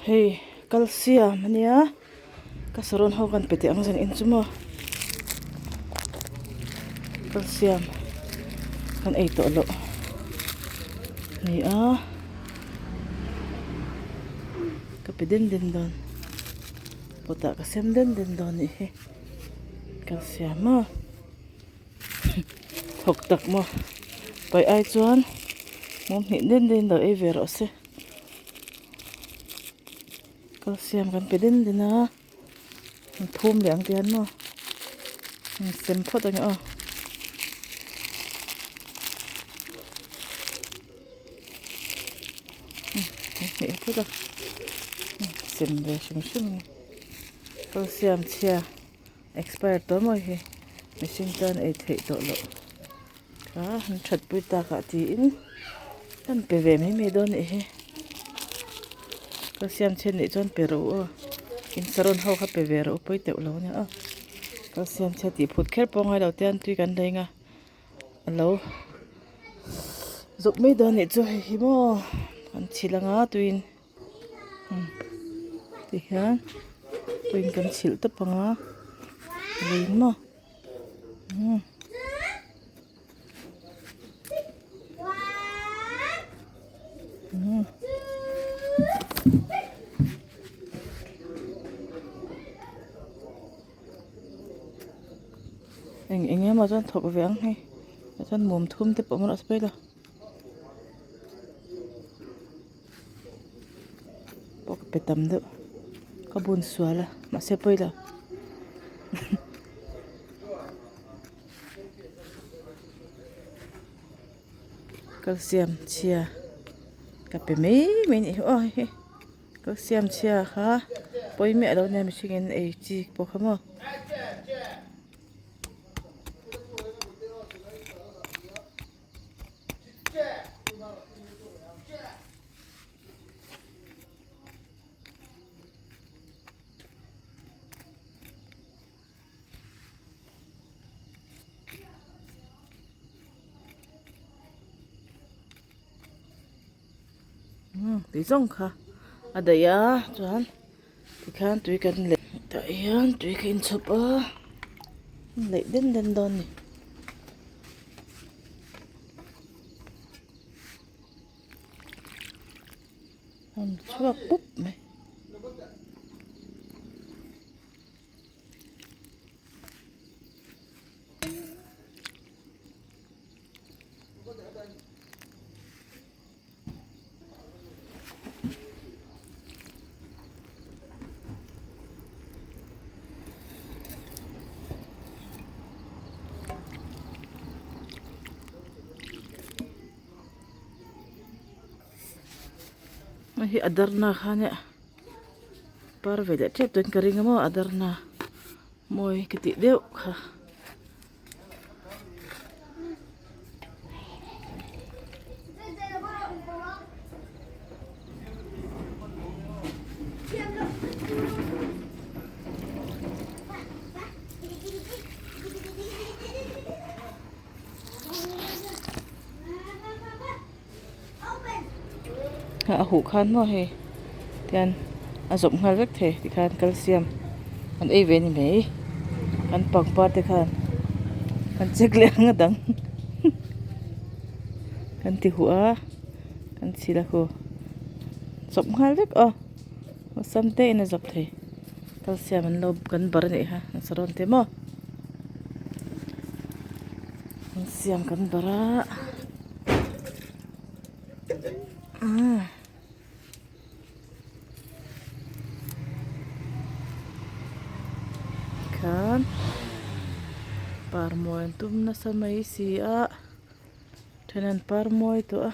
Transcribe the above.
Hei calcium ania ka saron ho kan pe teh ang zan in chu maw calcium kan ei tawh loh ani a ka pe den den dawn pot ah ka sem den den dawn anih hi calcium a thawk tak maw paih ai chuan mum hnih den den lo ei ve rawh se. Calcium kan pe den den a an phum leh ang tihian maw an sem phawt ang e aw. Hmeh phawt a sem ve hrim hrim a ni calcium chhia expire tawh maw hei mihring tan ei theih tawh loh kha an that pui tak ah tiin an pe ve mai mai dawn anih hi calcium chhiat nih chuan pe rawh u aw in saron ho kha pe ve rawh u pawi teuh lo ania aw calcium chhiat tih phut kher pawh a ngai lo te an tui kan leng a alo zawp mai dawn anih chu hei hi maw an chhilh anga tuiin. Tihian tuiin kan chhilh tawp ang a lui maw Eng eng emaw chuan thawk ve ang hei chuan mum thum te pawh awm rawh se pawi lo. Pawh ka pe tam deuh ka bun sual a mahse pawi lo calcium chhia ka pe mai mai anih hi aw hei calcium chhia kha pawi miah lo nia mihring in ei chi pawh kha maw. Tui zawng kha a daih a chuan tikhian tui kan leh tah hian tui ka inchhawp a leih den den dawn a ni. An chhuak pup mai. Hei hi a darna kha nia par ve leh tep dawn ka ring a maw a darna mawi ka tih deuh kha. A huh khan maw hei tian a zawp nghal vek thei tikhan calcium an ei ve a ni mai kan pangpar te khan kan check leh ang a dang kan ti huh a kan chhilh a khu zawp nghal vek aw awlsam te in a zawp thei calcium an lo kan bar a nih kha an sarawn te maw calcium kan bar a. Khan par mawi an tum nasa mai si a then an par mawi tawh a.